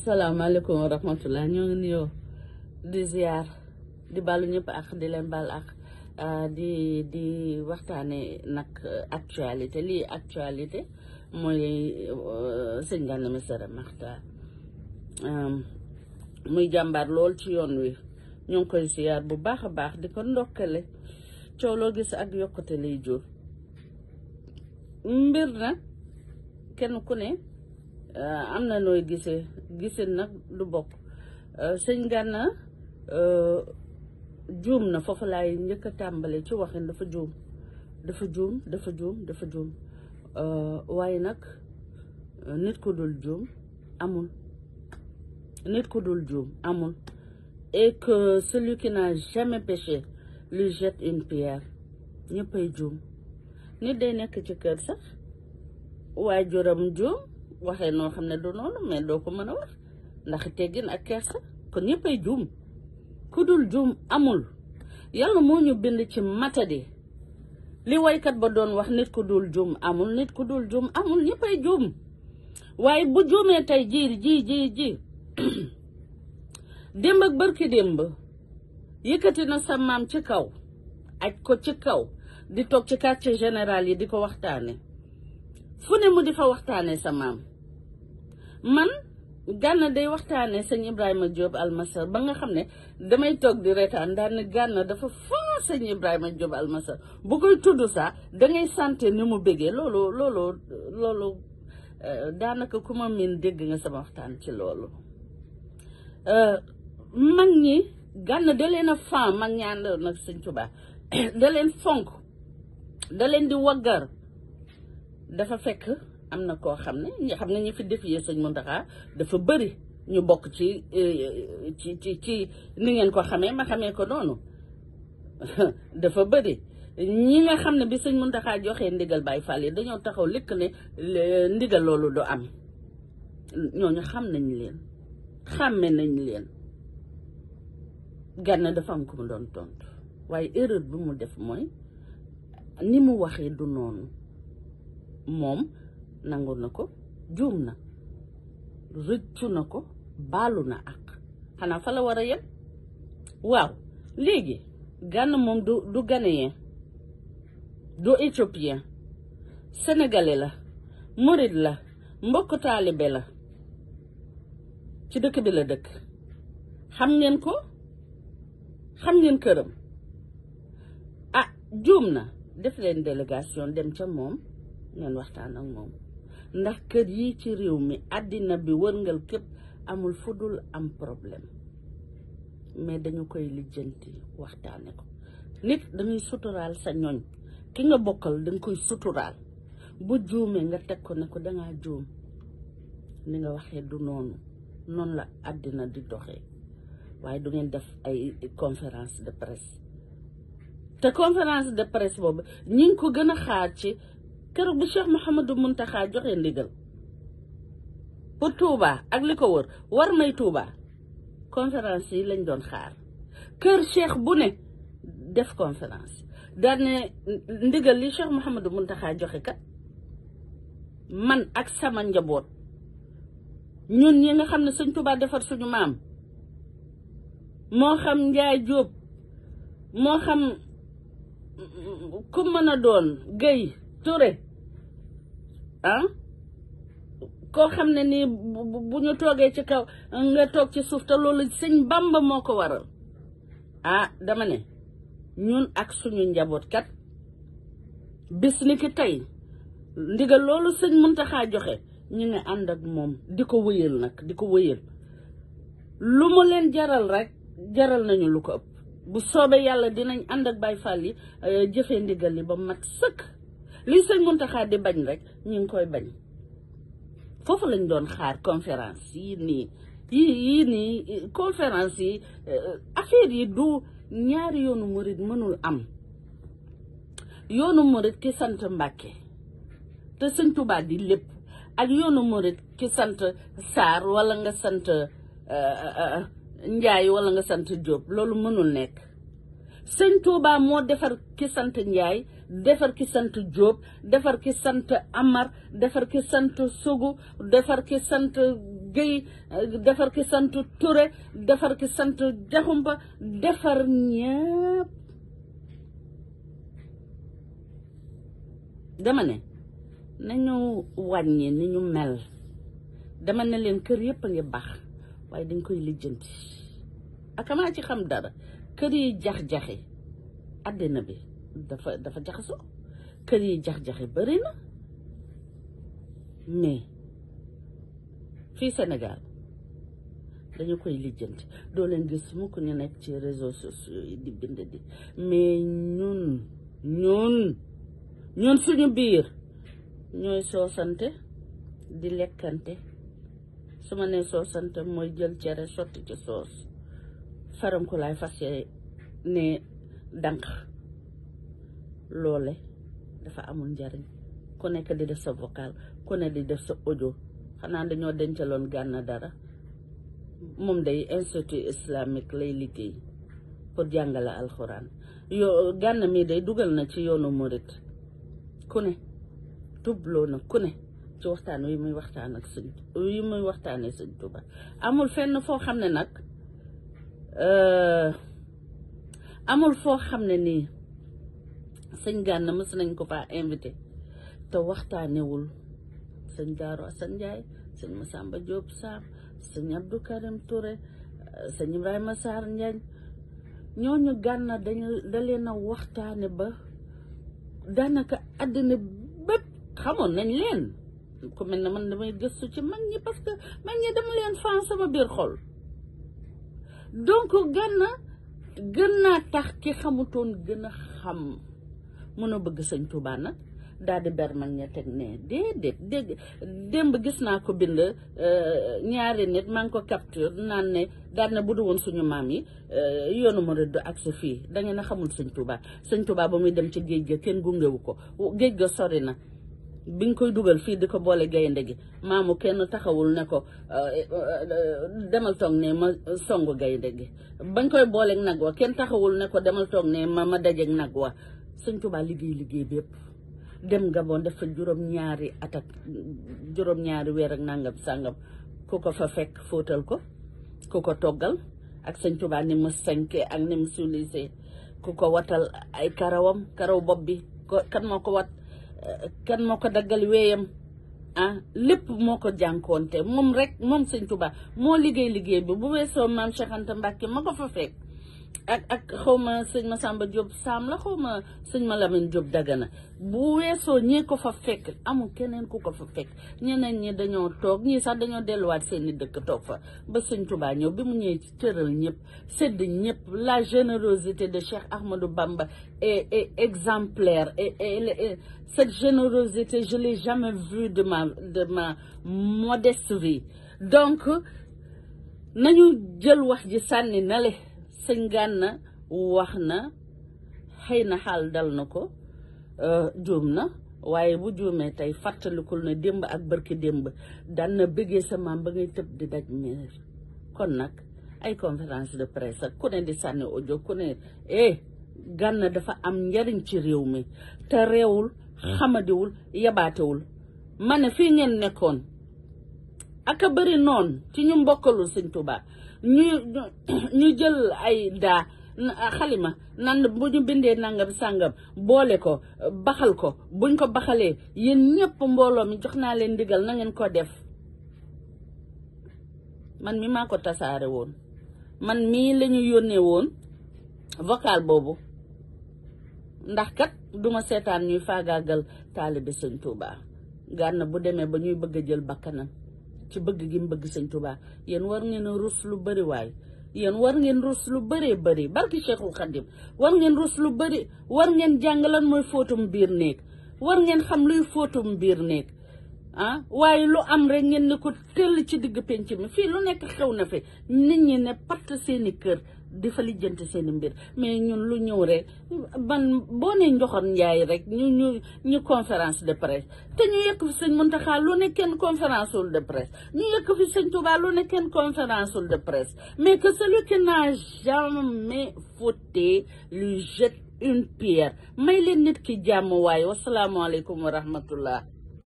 salaamaaleykum wa rahmatullah ñoo ngi nuyoo di ziar di balu ñëpp ak di leen bal ak di waxtaane nag actualité lii actualité mooy sëñ Gana Messere Maxtaar muy jàmbaar lool ci yoon wi ñoo ngi koy ziar bu baax a baax di ko ndokkale coow loo gis ak yokkute lay jur mbir na kenn ku ne am na nooy gisee nag du bokk sëñ Gana juum na foofu laay njëkk a tàmbale ci waxin dafa juum waaye nag nit ku dul juum amul et que celui qui n'a jamais péché lui jette une pierre ñëppay juum nit day nekk ci kër sax waaye juram juum waxee noo xam ne du noonu mais doo ko mën a wax ndax teggin ak kersa kon ñëppay juum ku dul juum amul yàlla moo ñu bind ci matadi li waykat ba doon wax nit ku dul juum amul ñëppay juum waaye bu juumee tey ji démb ak barki démb yëkkati na sa maam ci kaw aj ko ci kaw di toog ci quartier général yi di ko waxtaane fu ne mu di fa waxtaane sa maam man Gana day waxtaane sëñ Ibrahima Diop Almasar ba nga xam ne damay toog di reetaan daan ne Gana dafa faa sëñ Ibrahima Diop Almasar bu koy tudd sax dangay santé ni mu bëggee loolu daanaka ku ma miin dégg nga sama waxtaan ci loolu mag ñi Gana da leen a fan mag ñaan nag sëñ Tuubaa da leen fonk da leen di waggar dafa fekk am na koo xam ne ñi fi defiyee sëñ Muntaxa dafa bëri ñu bokk ci ni ngeen ko xamee ma xamee ko noonu dafa bëri ñi nga xam ne bi sëñ Muntaxa joxee ndigal Baay Faal yi dañoo taxaw lekk ne ndigal loolu du am ñooñu xam nañ leen xàmme nañ leen Gana dafa am ku mu doon tontu waaye erreur bi mu def mooy ni mu waxee du noonu moom nangu na ko juum na rëccu na ko baalu na ak xanaa fa la war a yem waaw léegi Gana moom du ghanéen du éthiopien sénégalais la murid la mbokk taalibe la ci dëkk bi la dëkk xam ngeen ko xam ngeen këram juum na def leen délégation dem ca moom ngeen waxtaan ak moom ndax kër yi ci réew mi àddina bi wërngal képp amul fu dul am problème mais dañu koy lijjanti waxtaane ko nit dañuy suturaal sa ñoñ ki nga bokkal dañ koy suturaal bu juumee nga teg ko ne ko dangaa juum ni nga waxee du noonu la àddina di doxee waaye du ngeen def ay conférence de presse te conférence de presse boobu ñi ngi ko gën a xaar ci keroog bu Cheikh Mouhamadou Mountakha joxe ndigal pour Touba ak li ko wër war may Touba conférence yi lañ doon xaar kër Cheikh bu ne def conférence daan ne ndigal li Cheikh Mouhamadou Mountakha joxe kat man ak sama njaboot ñun ñi nga xam ne sëñ Touba defar suñu maam moo xam Njaay Jóob moo xam ku mën a doon Guèye Touré koo xam ne nii bu ñu toogee ci kaw nga toog ci suuf te loolu sëñ Bamba moo ko waral dama ne ñun ak suñu njaboot kat bis ni ki tey ndigal loolu sëñ Muntaxa joxe ñu ngi ànd ak moom di ko wëyal nag di ko wëyal lu mu leen jaral rek jaral nañu lu ko ëpp bu soobee yàlla dinañ ànd ak Baay Faal yi jëfee ndigal li ba mat sëkk li sëñ Muntaxa di bañ rek ñu ngi koy bañ foofu lañ doon xaar conférence yii nii conférence yi affaire yi du ñaari yoonu murit mënul am yoonu murit ki sant Mbàkke te sëñ Tuubaa di lépp ak yoonu murit ki sant Saar wala nga sant Njaay wala nga sant Jóob loolu mënul nekk sëñ Tuubaa moo defar ki sant Njaay defar ki sant Jóob defar ki sant Amar defar ki sant Sugu defar ki sant Guèye defar ki sant Touré defar ki sant Diakhoumpa defar ñëpp dama ne nañu wàññi ni ñu mel dama ne leen kër yëpp a ngi baax waaye dañ koy lijjanti akamaa ci xam dara kër yi jax-jaxi àddina bi dafa jaxasoo kër yi jax-jaxi bëri na mais fii Sénégal dañu koy lijjanti doo leen gis mukk ñu nekk ci réseaux sociaux yi di bind di mais ñun suñu biir ñooy soosante di lekkante su ma nee soosante mooy jël cere sotti ci soos faram ko laay fas ne dànq loole dafa amul njariñ ku nekk di def sa vocal ku ne di def sa audio xanaa dañoo dencaloon Gana dara moom day institut islamique lay liggéey pour jàngale alxuraan Gana mii day dugal na ci yoonu murit ku ne tubloo na ku ne ci waxtaan wi muy waxtaan ak waxtaanee sëñ Tuuba amul fenn foo xam ne nag amul foo xam ne nii sëñ Gana mës nañ ko faa invité te waxtaanewul sëñ Daaru Asan Njaay sëñ Masamba Diop Sam sëñ Abdou Karim Touré sëñ Ibrahima Sarr Njaañ ñooñu Gana da leen a waxtaane ba daanaka àddina bépp xamoon nañ leen ku mel ne man damay gëstu ci mag ñi parce que mag ñi dama leen fan sama biir xol donc Gana gën naa tax ki xamutoon gën a xam mën a bëgg sëñ Tuubaa nag daal di ber mag ña teg ne déedéet démb gis naa ko bind ñaari nit maa ngi ko capture naan ne daal ne bu du woon suñu maam yi yoonu murid du agsi fii da ngeen a xamul sëñ Tuubaa ba muy dem ci géej ga kenn gungewu ko géej ga sori na biñ koy dugal fii di ko boole gaynde gi maamu kenn taxawul ne ko demal toog ne ma songu gaynde gi bañ koy booleeg nag wa kenn taxawul ne ko demal toog ne ma dajeeg nag wa sëñ Tuubaa liggéey bépp dem Gabon def fa juróom-ñaari at ak juróom-ñaari weer ak nangam sàngam ku ko fa fekk fóotal ko ku ko toggal ak sëñ Tuubaa ni mu senke ak ni mu sulisee ku ko watal ay karaw bopp bi kan moo ko wat kan moo ko daggal wéyam lépp moo ko jànkoonte moom sëñ Tuubaa moo liggéey bi bu weesoo maam Cheikh Anta Mbàkke ma ko fa fekk ak xawma sëñ Masamba Diop Sam la xawma sëñ Malamine Diop Dagana bu weesoo ñee ko fa fekk amul keneen ku ko fa fekk ñeneen ñi dañoo toog ñii sax dañoo delluwaat seeni dëkk toog fa ba sëñ Tuubaa ñëw bi mu ñëwee ci tëral ñëpp sedd ñëpp la générosité de Cheikh Ahmadou Bamba est exemplaire et cette générosité je l'ai jamais vue de ma modeste vie donc nañu jël wax ji sànni na le sëñ Gana wax na xëy na xaal dal na ko juum na waaye bu juumee tey fàttalikul ne démb ak barki démb daan na bëggee sa maam ba ngay tëb di daj miir kon nag ay conférence de presse ak ku ne di sànni audio ku ne Gana dafa am njariñ ci réew mi te réewul xamadiwul yabaatewul ma ne fii ngeen nekkoon aka bëri noonu ci ñu mbokkalul sëñ Tuubaa ñu jël ay daa xalima nan bu ñu bindee nangam sàngam boole ko baxal ko buñ ko baxalee yéen ñëpp mbooloo mi jox naa leen ndigal na ngeen ko def man mi maa ko tasaare woon man mii la ñu yónnee woon vocal boobu ndax kat duma seetaan ñuy faagaagal taalibe sëñ Tuubaa Gana bu demee ba ñuy bëgg a jël bakkanam ci bëgg gi mu bëgg sëñ Tuubaa yéen war ngeen a rus lu bëri waay yéen war ngeen rus lu bëree bëri barki Cheikhul Khadim war ngeen rus lu bëri war ngeen jàng lan mooy fóotum biir néeg war ngeen xam luy fóotum biir néeg waaye lu am rek ngeen ne ko tëll ci digg penc mi fii lu nekk xew na fi nit ñi ne patt seeni kër di fa lijjanti seeni mbir mais ñun lu ñëw rek ban boo ne Njoxor Njaay rek ñu conférence de presse te ñu yëkk fi sëñ Muntaxa lu ne kenn conférence de presse ñu yëkk fi sëñ Tuubaa lu ne kenn conférence de presse mais que celui qui n'a jamais fauté lui jette une pierre may leen nit ki jàmm waaye wasalaamaaleykum wa rahmatullah